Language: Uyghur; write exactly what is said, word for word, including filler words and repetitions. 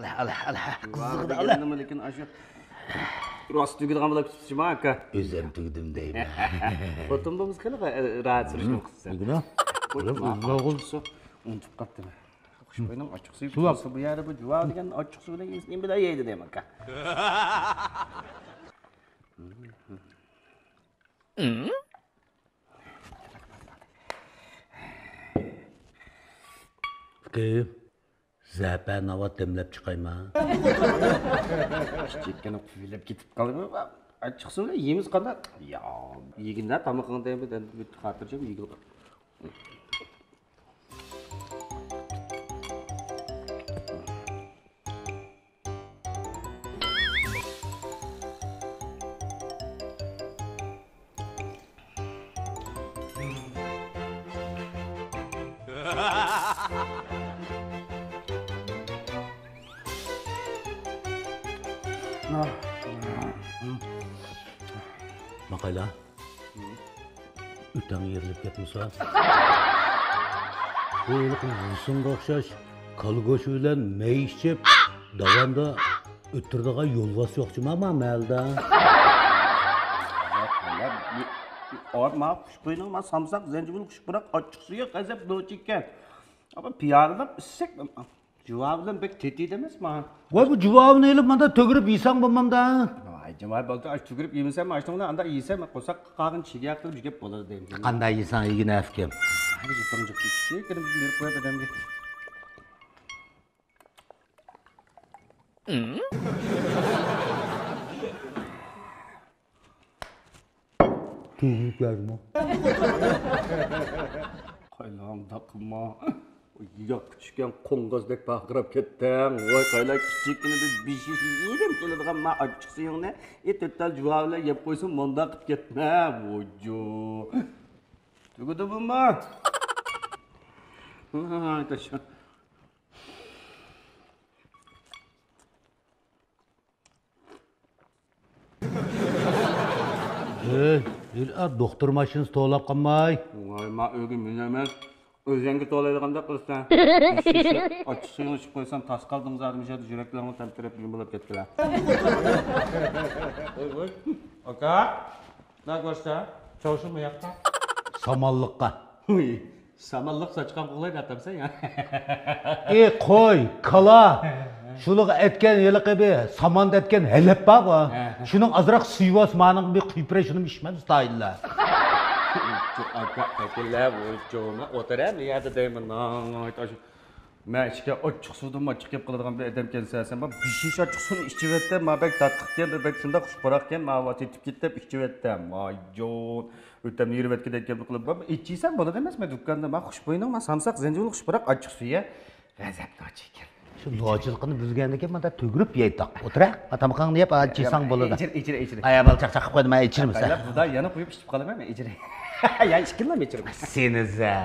ئالا، ئالا، ئالا. قىزىق ئالا. دېگەننىمۇ، لېكىن ئاشۇ راست تۈگىدىغان بولۇپ كېتىپسىما، ئاكا؟ ئۆزۈم تۈگىدىم دەيمەن. خوتۇن بولمىسا قېنى، راھەت سۈرۈشنى قىلسا. بۈگۈن ئۇنتۇپ قاپتىمەن. خۇشبۇينىڭ ئاچچىقسۇ بولسا، بۇ يەردە بۇ جۇۋا دېگەن ئاچچىقسۇ بىلەن يېسە نېمە بىلەن يەيدۇ دەيمەن، ئاكا. ئۇكام، زەپەر ناۋات دەملەپ چىقايما؟ كىچىككىنە قۇۋلەپ كېتىپ قالدىم. ئاچچىقسۇ بىلەن يېمىز قانداق؟ يا، يېگىندە تامىقىڭ دەيمەن، خاتىرجەم يېگىن. ماقايلا. ئۆتەڭ يېرىلىپ كەتمىسۇن. بۇ ھېلىقى غۇسۇڭغا ئوخشاش كالا گۆشى بىلەن مەي ئىچىپ، داۋاندا ئۆتتۈرىدىغان يولۋاس يوق جۇما ما مەھەلدە. ئاي، ما خۇشبۇينىڭ ما سامساق، زەنجىۋىل، خۇش پۇراق، ئاچچىقسۇ يوق، غەزەپ نوچى ئىكەن. ئاپا پىيالىلىق ئىسسىق. جۇۋا بىلەن بەك تېتى دەمەس ماڭا. ۋاي، بۇ جۇۋاۋنى ئېلىپ ماندا تۆگۈرۈپ يېسەڭ بولمامدا؟ ۋاي جۇما، بولدى، ئاش تۆگۈرۈپ يېمىسەم، ئاشتىڭدا ئاندا يېسەم، قورساققا قالغان چىگەك قىلىپ يەپ بولىدۇ دەيمەن. قانداق يېسەڭ يېگىن ئەپكىم. ھەي، جىتىڭ جىق كىشى، كىرىپ بېرىپ قويۇپ ئادەمگە. تۈگۈپ بەرمە. قايلاڭ داقما. ياققا چۈشكەن قوڭغۇزدەك پارقىراپ كەتتىڭ. ۋاي، قايلاڭ كىچىككىنە بىر بېشى يېرىم كېلىدىغان ما ئاچچىقسۇيۇڭنى، ئى، تۆت تال جۇۋا بىلەن يەپ قويسۇن، مۇنداق قىلىپ كەتمە. ۋوجۇ. تۈگىدى بۇمۇ؟ ھاي، تاشا. ھەي، يۈر، ئا، دوختۇر ماشىنىسى توۋلاپ قالماي. ۋاي، ما ئۆيگە مىنەمەن. ئۆزۈڭگە توۋلايدىغاندەك قىلىسەن. ئاچچىقسۇيۇڭ ئىچىپ قويسام، تاس قالدىڭ زادى، مۇشۇ يەردە يۈرەكلىرىڭمۇ تەمتىرەپ، نېمە بولۇپ كەتكىلە. ۋوي، ۋوي. ئاكا، نە كۆرسە، چاۋشۇنمۇ ياقتا؟ سامانلىققا. ھۇي. سامانلىق ساچقان قوغلايدۇ ئاتامسەن يا. ئى قوي، كالا. شۇلىغا ئەتكەن ھېلىقى بىر سامان دەتكەن ھەلەپ بارغۇ. ھە. شۇنىڭ ئازراق سۈيى بولسا مانىڭ بىر قۇيۇپ بېرەي، شۇنىمۇ ئىچمەس ئىستايىللا. ئاكا، ئاكىلە، ۋوي جونا، ئولتۇر ھە، مەن يەردە دەيمەن. مەن ئىچكە ئاچچىق سۇدىن ئاچچىق گەپ قىلىدىغان بىر ئادەمكەنسەن سەن. ما بىر شىشە ئاچچىق سۇنى ئىچىۋەتتىم، ما بەك تاتلىقكەن، بەك شۇنداق خۇش پۇراقكەن، ما تېتىپ كېتىپ ئىچىۋەتتىم. ۋاي جون. ئۆتەم يېرىۋەتكۈدەك گەپنى قىلىپ، بابا، ئىچىسەن بولىدۇ ئەمەسمۇ دۇكاندا، ما خۇشبۇينىڭ، ما سامساق، زەنجىۋىل خۇش پۇراق ئاچچىق سۈيى. غەزەپ نوچى ئىكەن. شۇ نوچىلىقىنى بۈزگەندىن كېيىن مانا تۆگۈرۈپ يەيتتۇق. ئوتۇرە، تامىقىڭنى يەپ، ئىچىسەن بولىدۇ. ئىچىر، ئىچىر، ئىچىر. ئايا بالا چاقچاق قىلىپ قويدۇم، ئىچىرمىسە. خۇدا يەنە قويۇپ ئىچىپ قالىمەن مەن، ئىچىر. يا، ئىككىلىنىمۇ ئىچىرمەن. سېنىزە.